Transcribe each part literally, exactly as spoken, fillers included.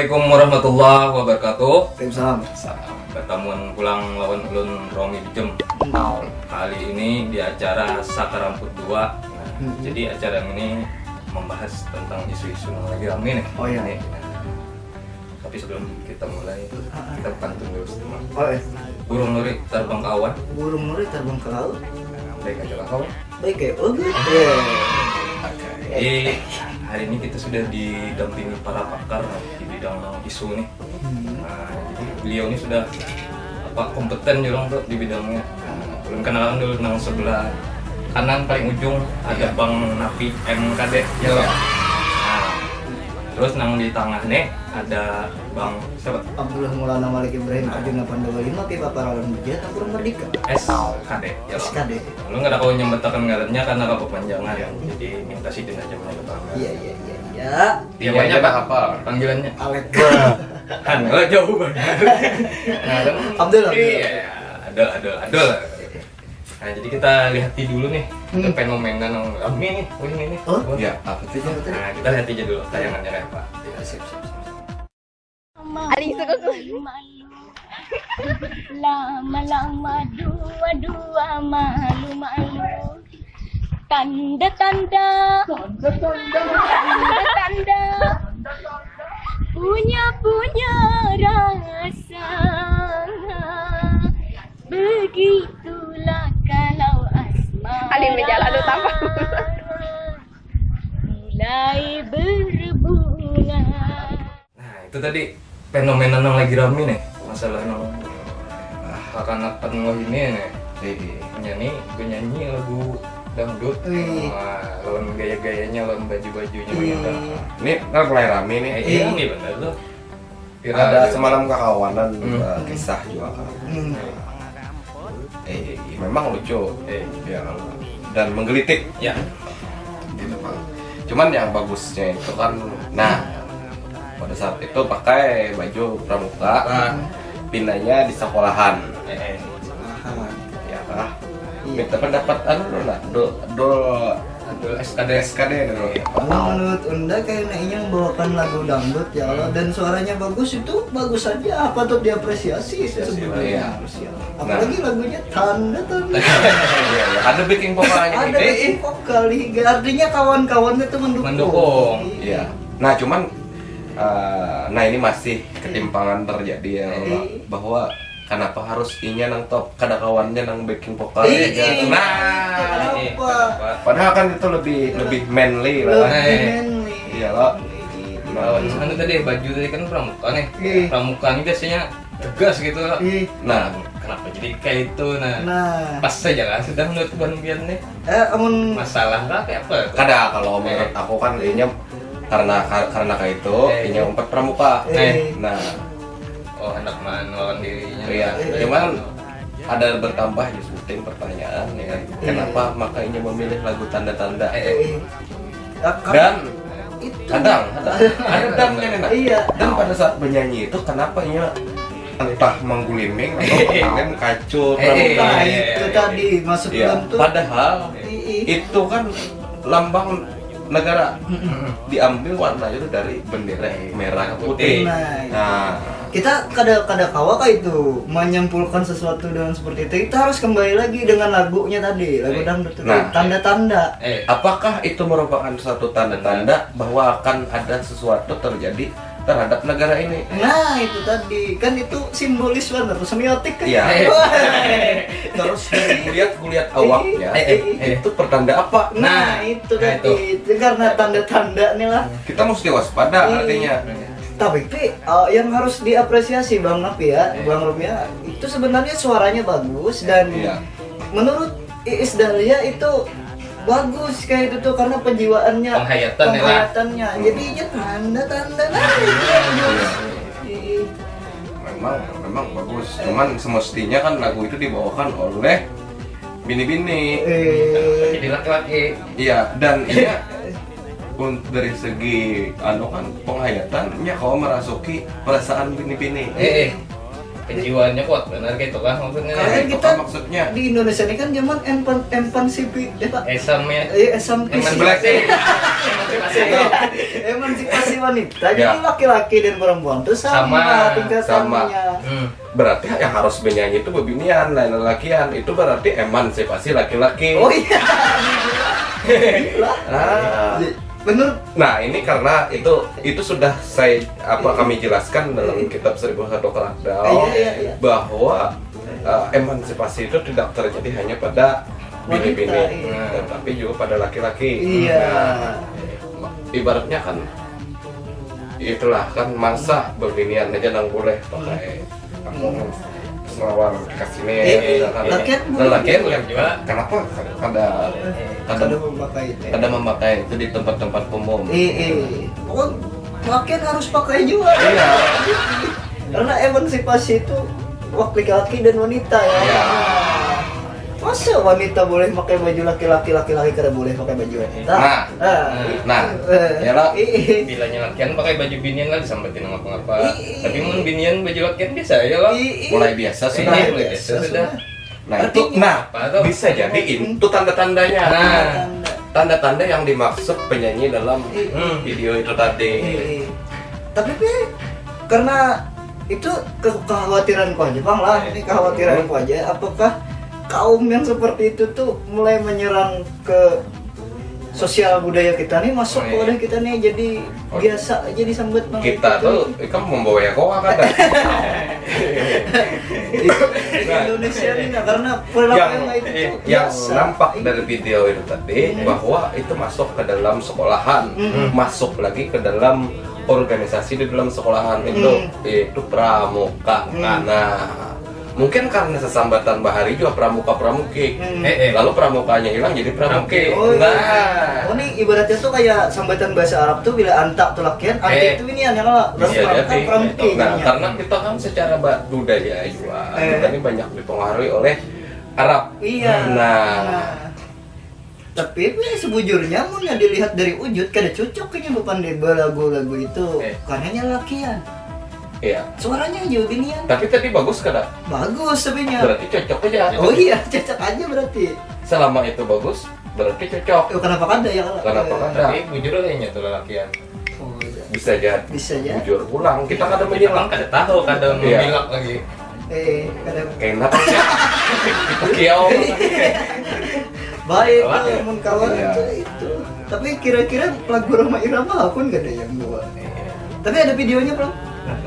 Assalamualaikum warahmatullahi wabarakatuh. Waalaikumsalam. Bertamuan pulang lawan ulun Romi Bijem. Kali ini di acara Sakaramput dua. Nah, Hmm. jadi acara ini membahas tentang isu-isu yang lagi rame nih. Oh, iya. Nih. Tapi sebelum kita mulai, kita pantun dulu sedikit. Oh, eh. Burung nuri terbang ke awan, Burung nuri terbang ke laut. Baik aja lah kawan. Baik ya, oh gitu. Iya. Jadi hari ini kita sudah didampingi para pakar di bidang isu nih. Hmm. Nah, jadi beliau ini sudah apa kompeten juga tuh di bidangnya. Nah, belum kenalan dulu nang sebelah kanan paling ujung ada Bang Napi M K D ya. Nah, terus nang di tengah nih ada Bang siapa? Abdullah Maulana Malik Ibrahim Arjuna Pandawa lima Pipa Parawan Baja Tampurung Merdeka. S K D ya. S K D. Lu nggak ada kau nyambatakan ngarannya karena kepanjangan. Jadi minta sidin aja menyebut ngaran. Iya iya iya iya. Dia banyak apa? Panggilannya. Alek. Han, oh, jauh banget. Nah, kan Abdul, Abdul. Iya, Adul, Adul, Adul. Nah, jadi kita lihat dulu nih, ada Hmm. fenomena yang rame nih, wih ini nih. Oh? Wah. Ya, apa tuh? Apa tadi? Nah, kita lihat aja dulu tayangannya kayak apa. Ya, siap, siap, siap. Ali suka ku. Lama-lama dua-dua malu-malu. Tanda-tanda. Tanda-tanda. Punya-punya rasa. Begitulah kalau asmara. Alim jalan lu tambah. Mulai berbunga. Nah, itu tadi fenomena yang lagi rame nih, masalah yang kakanak tengah ini nih. Iya. Penyanyi, penyanyi lagu dangdut, Wih. Wah, lawan gaya-gayanya, lawan baju-bajunya Iya. begitu. Ini kan mulai rame nih. Eh, iya, ini bener tuh. Viral Ada gitu. Semalam Kakawanan Hmm. eh, kisah juga kan. Hmm. Eh, memang lucu. Eh. Ya, dan menggelitik. Ya. Gitu, Bang. Cuman yang bagusnya itu kan, nah, pada saat itu pakai baju pramuka, Nah. pinanya di sekolahan. Eh, eh. Ya kah? Iya. Minta pendapat anu dulu lah. Dul, dul, Dul S K D. S K D dulu. Iya. Kalau menurut Unda kayaknya inya membawakan lagu dangdut ya Allah, dan suaranya bagus, itu bagus saja, patut diapresiasi Apresiasi, sebenarnya. iya. Apalagi lagunya tanda tanda. Ada backing vokalnya. Ada Eh, backing vokal, artinya kawan-kawannya tuh mendukung. Mendukung. Iya. Nah, cuman eh, nah ini masih ketimpangan terjadi ya Iya. bahwa kenapa harus inya nang top, kada kawannya nang backing vokal Iya, aja. iya. Nah, Kenapa? Kenapa? Padahal kan itu lebih lebih manly lah. Lebih Eh. manly. Iya, lo. Nah, anu tadi baju tadi kan pramuka nih. Iya. Pramuka ini biasanya tegas gitu. Ih, Nah, Kenapa jadi kayak itu? Nah, nah, pas saja lah sudah menurut Bang Bian nih. Eh, amun Masalah kah kayak apa? kada, kalau menurut aku kan inya karena karena kayak itu Eh. inya umpat pramuka. Eh. Nah, Oh, hendak melawan dirinya. Iya, Eh. cuman ada bertambah ya sebuting pertanyaan ya kan. Iya. Kenapa makanya memilih lagu tanda-tanda? Eh, eh. Ya, kan Dan itu. Kadang, kadang ada damnya nih, nah. Iya. Dan pada saat menyanyi itu kenapa inya entah mengguliming atau mungkin kacau Eh, pramuka. Nah, iya, itu iya. Tadi maksud Iya, Bang tuh. padahal Ii. Itu kan lambang negara, diambil warnanya itu dari bendera merah putih. Nah, Nah, kita kada kada kawa kah itu menyimpulkan sesuatu dengan seperti itu. Kita harus kembali lagi dengan lagunya tadi, lagu Eh. dangdut tadi. Nah. Tanda-tanda. Eh, apakah itu merupakan suatu tanda-tanda bahwa akan ada sesuatu terjadi terhadap negara ini? Nah, itu tadi kan itu simbolis banget, semiotik kan. Iya. Wah. Terus kulihat kulihat awaknya, Eh, eh, eh. Itu pertanda apa? Nah, itu Nah, tadi. Itu karena tanda-tanda nih lah. Kita mesti waspada Iya. Artinya. Tapi Pi, eh, yang harus diapresiasi Bang Napi ya, Bang Romi ya, itu sebenarnya suaranya bagus dan Iya. menurut Iis Dahlia itu bagus kayak itu tuh karena penjiwaannya, Penghayatan ya, lah. Penghayatan. Jadinya tanda-tanda lah itu bagus. Ii. Memang memang bagus. Cuman semestinya kan lagu itu dibawakan oleh bini-bini. Eh, jadi laki-laki. Iya, dan ini un- dari segi anu kan penghayatan nya kawa merasuki perasaan bini-bini. Eh, eh. Penjiwaannya kuat benar gitu kan maksudnya. Kalian Itu kita kan maksudnya. Di Indonesia ini kan zaman empan empansipi eh pak Esam ya. Eh, esam Emansipasi. emansipasi wanita. Jadi Ya. Laki-laki dan perempuan tuh sama, Sama. Tingkatannya. Hmm. Berarti yang harus menyanyi itu bebinian, lain lelakian. Itu berarti emansipasi laki-laki. Oh iya. Gila. Ah. Bener. Nah, ini karena itu itu sudah saya apa kami jelaskan dalam kitab seribu satu keladau Iya, iya, iya. Bahwa eh, emansipasi itu tidak terjadi hanya pada bini-bini, Wanita, iya. tetapi juga pada laki-laki. Iya. Nah, ibaratnya kan itulah kan masa bebinian aja nang boleh pakai aku selawar dikasih nih Eh, eh, kan. lakian boleh. Lelakian Boleh juga. Kenapa kada kada Kada memakai itu. kada memakai itu di tempat-tempat umum? Eh, eh. Pokoknya lakian harus pakai juga. Iya. Karena emansipasi itu wakil laki-laki dan wanita ya. Iya. Masa wanita boleh pakai baju laki-laki, laki-laki kada boleh pakai baju wanita? Nah, Ah. nah, Eh, ya lah. eh, eh. Bilanya lakian pakai baju binian lah disambatin apa-apa. Ih, ih. Tapi mun binian baju lakian biasa aja lah. Ih, ih. Mulai biasa Ini sudah. mulai biasa sudah. Nah itu, Artinya nah apa tuh? bisa jadi itu tanda-tandanya. Nah. Tanda. Tanda-tanda yang dimaksud penyanyi dalam Ih, Hmm. video itu tadi. Iya. Tapi Pi, karena itu ke kekhawatiranku aja bang lah, ini kekhawatiranku aja. Apakah kaum yang seperti itu tuh mulai menyerang ke sosial budaya kita nih, masuk ke Oh, iya. Wadah kita nih, jadi Oh. Biasa aja disambat nang Kita itu. Tuh ikam membawa ya kok kada. Di Indonesia nih nah, karena perilaku Yang yang kayak gitu yang biasa. Nampak Iya. Dari video itu tadi Hmm. Bahwa itu masuk ke dalam sekolahan, Hmm. Masuk lagi ke dalam organisasi di dalam sekolahan itu, Hmm. Yaitu pramuka. Hmm. Nah, mungkin karena sesambatan bahari juga pramuka pramuki. Hmm. Eh, eh. Lalu pramukanya hilang jadi pramuki. Oh, iya. Nah, Oh, ini ibaratnya tuh kayak sambatan bahasa Arab tuh bila anta tuh lakian, anta Eh. itu ini yang lah. Bisa jadi. Pramuki Nah, ini. Karena kita kan secara ba- budaya juga, Eh. kita ini banyak dipengaruhi oleh Arab. Iya. Nah, Nah. Tapi ini sebujurnya mun yang dilihat dari wujud kada cocok kayaknya bukan di lagu-lagu itu Eh. Karenanya lakian. Iya. Suaranya jauh binian. Tapi tadi bagus kada? Bagus tapi nya. Berarti cocok aja. Oh iya, cocok aja berarti. Selama itu bagus, berarti cocok. Oh, kenapa kada ya kalau? Kenapa Eh, kada? Tapi bujur aja nya tuh lelakian. Oh, iya. Bisa aja. Bisa aja. Bujur pulang. Kita kada Kita kan menyimak. Kada tahu, kada Iya. memilak lagi. Eh, kada. Enak. Kiau. Baik, Kawan. mun kawan Iya. itu itu. Tapi kira-kira lagu Rhoma Irama pun kada yang dua. Tapi ada videonya belum?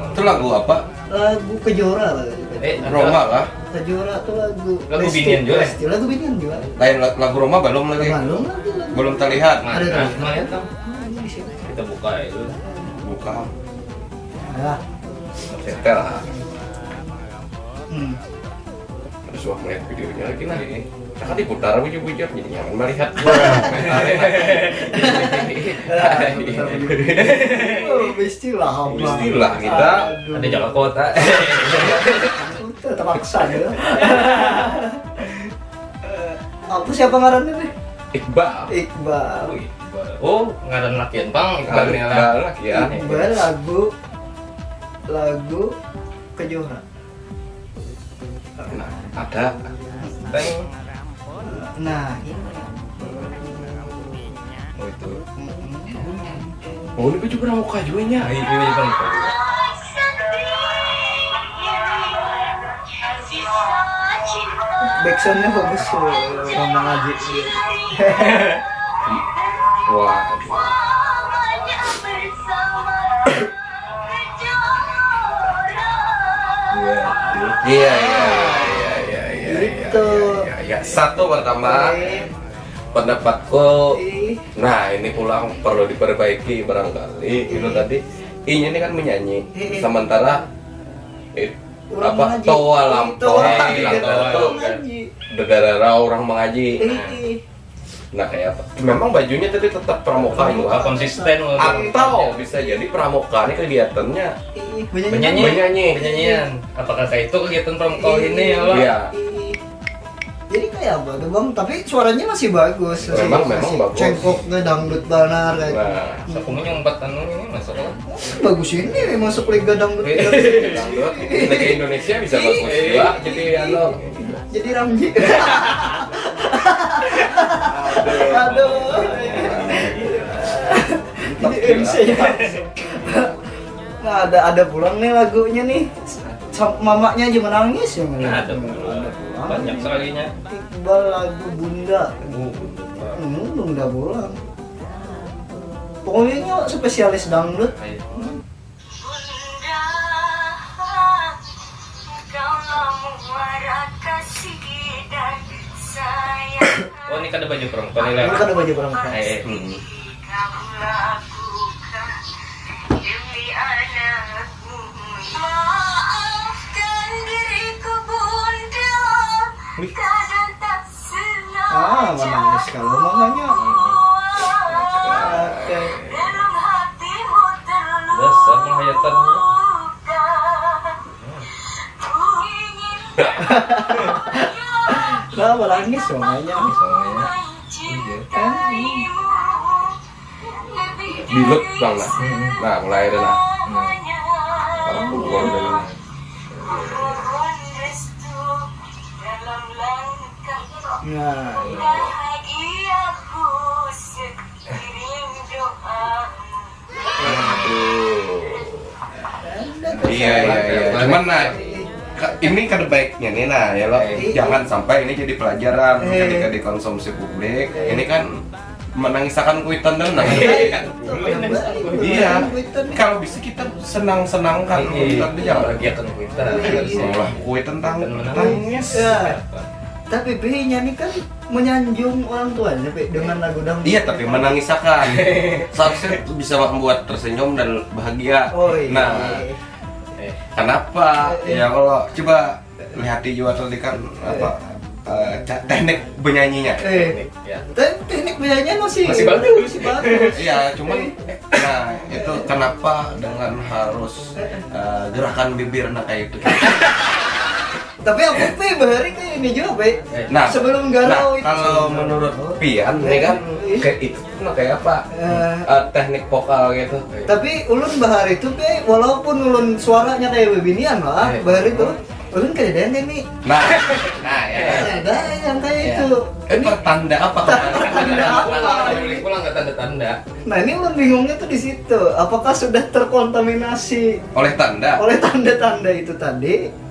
Itu lagu apa? Lagu Kejora lah. Eh, ada. Rhoma lah. Kejora tuh lagu Lagu Lesti, binian juga, ya? Lesti, lagu binian juga. Lain la- lagu Rhoma belum lagi. Belum lagi lagu. Belum terlihat. Nah, Ada nah, terlihat. Lumayan kan. Ah, ini di sini. Kita buka itu. Buka. Nah, Setel lah. hmm. Terus wah melihat videonya lagi nah. Nah, kan diputar bujur-bujur jadi nyaman melihat. Oh, istilah apa? Istilah kita. Aduh. Ada jaga kota. Terpaksa ya. Apa siapa ngarannya nih? Iqbal. Iqbal. Oh, ngaran lakian pang Iqbal Iqbal, nih lah. Iqbal lagi ya. Iqbal lagu lagu Kejora. Nah, ada. Teng. Nah, ini. Oh itu. Mm-mm. Oh, ini baju pramuka juga nya. Nah, itu itu. Backsoundnya bagus tuh, orang mengaji. Wah. Iya. Iya, iya, iya, iya, iya, iya, iya, Gitu. iya, iya, iya. Satu pertama Eh, pendapatku. eh, Nah, ini pulang perlu diperbaiki barangkali. Itu Iya. Tadi inya ini kan menyanyi, Iya. Sementara eh, Orang apa mengaji. Toa lah, Toa. Toa, Iya, Toa, Toa. Mengaji. Dedara orang mengaji. Eh, eh. Nah, kayak apa? Memang bajunya tadi tetap pramuka juga. Konsisten loh. Atau bisa jadi pramuka ini kegiatannya Eh, menyanyi. Menyanyi. Menyanyi. Penyanyian. Apakah kayak itu kegiatan pramuka ini ya, Pak? Iya. Eh, jadi kayak Ya apa tuh bang, tapi suaranya masih bagus. Masih, Memang, masih memang bagus. Cengkoknya dangdut banar kayak. Nah, Sakunya empat anu ini masuk apa? Bagus ini nih, masuk liga dangdut. Liga Indonesia bisa bagus juga. Jadi anu, Jadi Ramji. Aduh. Jadi M C ya. Nah, ada ada pulang nih lagunya nih. Sam- Mamanya aja menangis ya. Nah, ada pulang. Banyak sekalinya. Iqbal lagu Bunda. Oh, betul. Hmm, Bunda pulang. Pokoknya ini spesialis dangdut. Ayo. Bunda, engkaulah muara kasih dan sayang. Oh, ini kada baju perempuan ini Ini lah. kan ada baju perempuan. Eh, eh. hmm. Kamu lakukan demi anakmu. Maafkan diriku bunda, kadang tak sengaja. Ah, menangis kalau mamanya. Kubuat Oke. dalam hatimu terluka. Dasar penghayatan. Ku ingin Lah, menangis mamanya. Soalnya. mencintaimu lebih Bilut dari bang nah. Nah, mulai dah nah. Kalau aku gua udah nah. Mohon restu dalam langkah Nah, bahagiaku, sekirim doamu. Aduh. Iya, iya, iya. Cuman nah, ka- ini kada baiknya nih nah ya lo. Iya. Jangan sampai ini jadi pelajaran Iya. ketika dikonsumsi publik. Ini kan menangisakan kuitan dan nah. Iya. Kuitan. Kalau bisa kita senang-senangkan Iya. kuitan tuh jangan. Bahagiakan kuitan. Iya. Malah kuitan tang- Dan menangis. tangis. Ya. Tapi B-nya nih kan menyanjung orang tuanya Pe, dengan lagu dangdut. Iya, tapi menangisakan. Seharusnya bisa membuat tersenyum dan bahagia. Oh iya. Nah, Eh, kenapa? Eh, eh. Ya kalau coba lihati juga tadi kan apa eh, ca- teknik bernyanyinya. Eh, ya. Te- teknik penyanyian masih Masih bagus. Masih bagus. Iya, cuman nah itu kenapa dengan harus eh, gerakan bibir nah kayak itu. Tapi aku Pe bahari kayak ini juga Pe. Nah, Sebelum nah, galau itu. Kalau menurut Pian nih kan kayak itu tuh nah kayak apa? Eh. Eh, teknik vokal gitu. Tapi ulun bahari itu Pe, walaupun ulun suaranya kayak bebinian lah, Eh. bahari itu ulun kayak ada yang kayak ini. Nah, nah ya. Ada yang kayak Iya. itu. Eh, pertanda apa? Tanda apa? Balik pulang ke tanda-tanda. Nah, ini ulun bingungnya tuh di situ. Apakah sudah terkontaminasi Oleh tanda. oleh tanda-tanda itu tadi?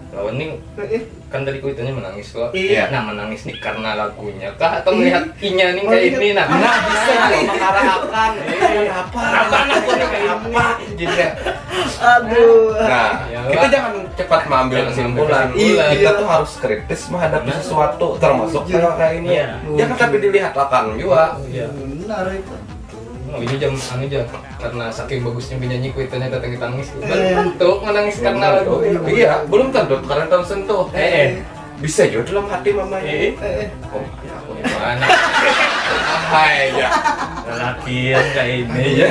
Lawan nih Eh, kan tadi kuitannya menangis loh. Iya. Nah, menangis nih karena lagunya kah atau melihat inya nih kayak ini nah. Nah, bisa mengarahkan apa? Apa lagunya kayak ini? Apa? Gitu ya. Aduh. Nah, Ya, kita Pak. Jangan cepat mengambil Jangan kesimpulan. kesimpulan. Kita tuh harus kritis menghadapi sesuatu, termasuk hal kayak ini. Iya. Jangan sampai dilihat akan juga. Iya. Benar itu. Oh, ini jam anu jam karena saking bagusnya penyanyi kuitannya datang tangis. Eh. Belum tentu menangis karena lagu. Iya, belum tentu karena tahun sentuh. Eh, eh. Bisa juga dalam hati mamanya. Eh, Eh, Oh, ya, aku gimana? Hai ya. Lelakian kayak ini ya.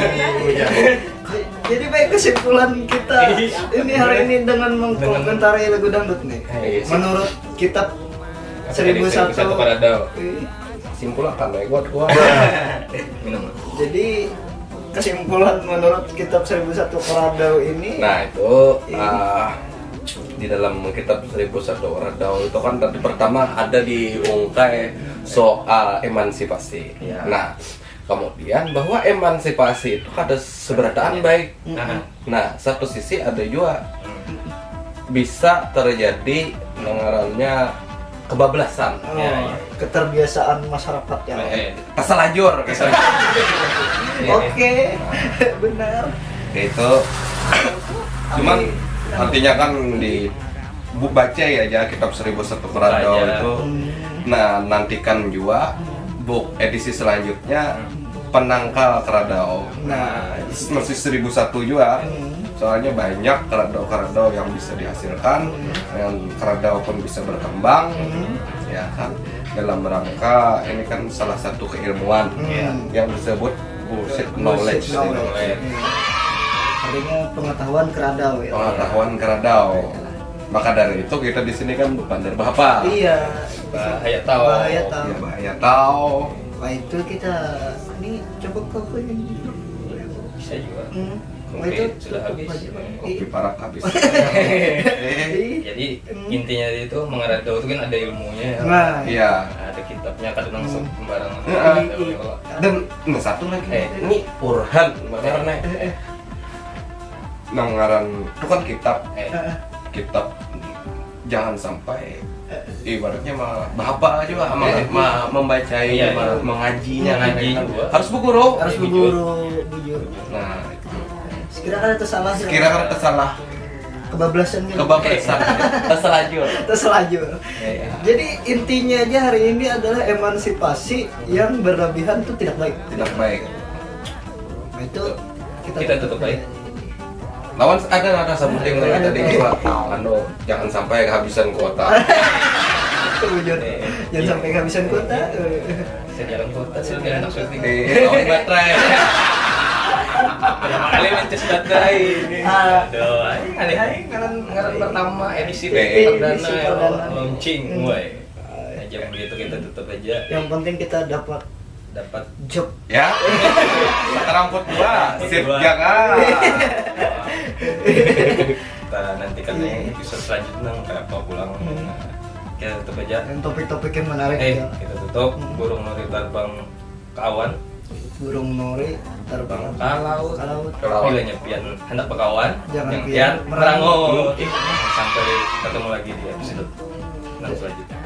Jadi baik kesimpulan kita Iya. ini hari ini dengan mengkomentari lagu dangdut nih. Iya. Menurut kitab seribu satu Karadau. Eh, Simpul akan naik kuat kuat. Minum. Jadi kesimpulan menurut kitab seribu satu Karadau ini Nah itu Iya. ah, di dalam kitab seribu satu Karadau itu kan tadi pertama ada diungkai soal emansipasi. Iya. Nah kemudian bahwa emansipasi itu kada seberataan baik. Nah, Nah satu sisi ada juga bisa terjadi ngarannya kebablasan. oh, Iya, iya. keterbiasaan masyarakat ya. eh, Terselajur gitu. Oke, benar. Itu cuman artinya kan di bu baca ya aja kitab seribu satu Karadau Baca. Itu. Hmm. Nah nantikan juga book edisi selanjutnya penangkal Karadau. Nah, Masih seribu satu juga. Hmm. Soalnya banyak Karadau-Karadau yang bisa dihasilkan, yang Karadau pun bisa berkembang, Hmm. ya kan. Dalam rangka ini kan salah satu keilmuan Hmm. yang disebut bullshit knowledge. Bullshit knowledge. Hmm. Artinya pengetahuan Karadau ya. Pengetahuan Karadau. Maka dari itu kita di sini kan bepander bahapa? Iya. Bahaya tahu. Bahaya tahu. Ya, bahaya tahu. Wah, itu kita ini coba ke apa ini? Bisa juga. Hmm. Wah, Oke, itu sudah tutup habis. Aja, Bang. Kopi Iya. Parak habis. Ih, Jadi Hmm. Intinya itu mengaran tahu itu kan ada ilmunya ya. Nah, Iya. Ada kitabnya, kada langsung sembarangan. Heeh. Ada ilmu. Dan nah, satu lagi, Eh. Ini Burhan ngarannya. eh, eh, Nah, ngaran itu kan kitab. Eh, eh, eh. Kitab jangan sampai ibaratnya mah bahapa juga mah, Eh. mah membacanya, Iya, mah iya. mengajinya Mengaji kan. juga. Harus berguru. Harus Bujur. berguru, bujur. Nah, itu. Sekira kada tersalah. Sekira kada tersalah, Kebablasan kan. Kebablasan. Terselajur. Terselajur. Iya. Jadi intinya aja hari ini adalah emansipasi yang berlebihan itu tidak baik. Tidak baik. Nah, itu kita, Kita tutup baik. Lawan ada ada sebuting lagi Ada. Tadi kita anu jangan sampai kehabisan kuota. Itu bujur. Eh, Jangan iya. Sampai kehabisan kuota. Sejalan kota sudah enak syuting. Eh, lawan baterai. Kali mencet baterai ini. Ah. Aduh, aing alih aing ngaran ngaran pertama edisi Eh, perdana edisi ya, perdana. Launching, Hmm. Woi. Aja begitu kita tutup aja. Yang penting kita dapat Dapat job. Ya. Sekarang put dua. Sip Dua. Jakarta. Kita nantikan Iya. yang episode selanjutnya kayak apa pulang. Hmm. Kita tutup aja. Dan topik-topik yang menarik Eh, ya. kita tutup. Hmm. Burung nuri terbang ke awan. Burung nuri terbang Terbang ke laut. Ke laut. Ke laut. Bila nyepian hendak berkawan, Jangan yang pian pian merangut. merangut. Sampai ketemu lagi di episode enam selanjutnya.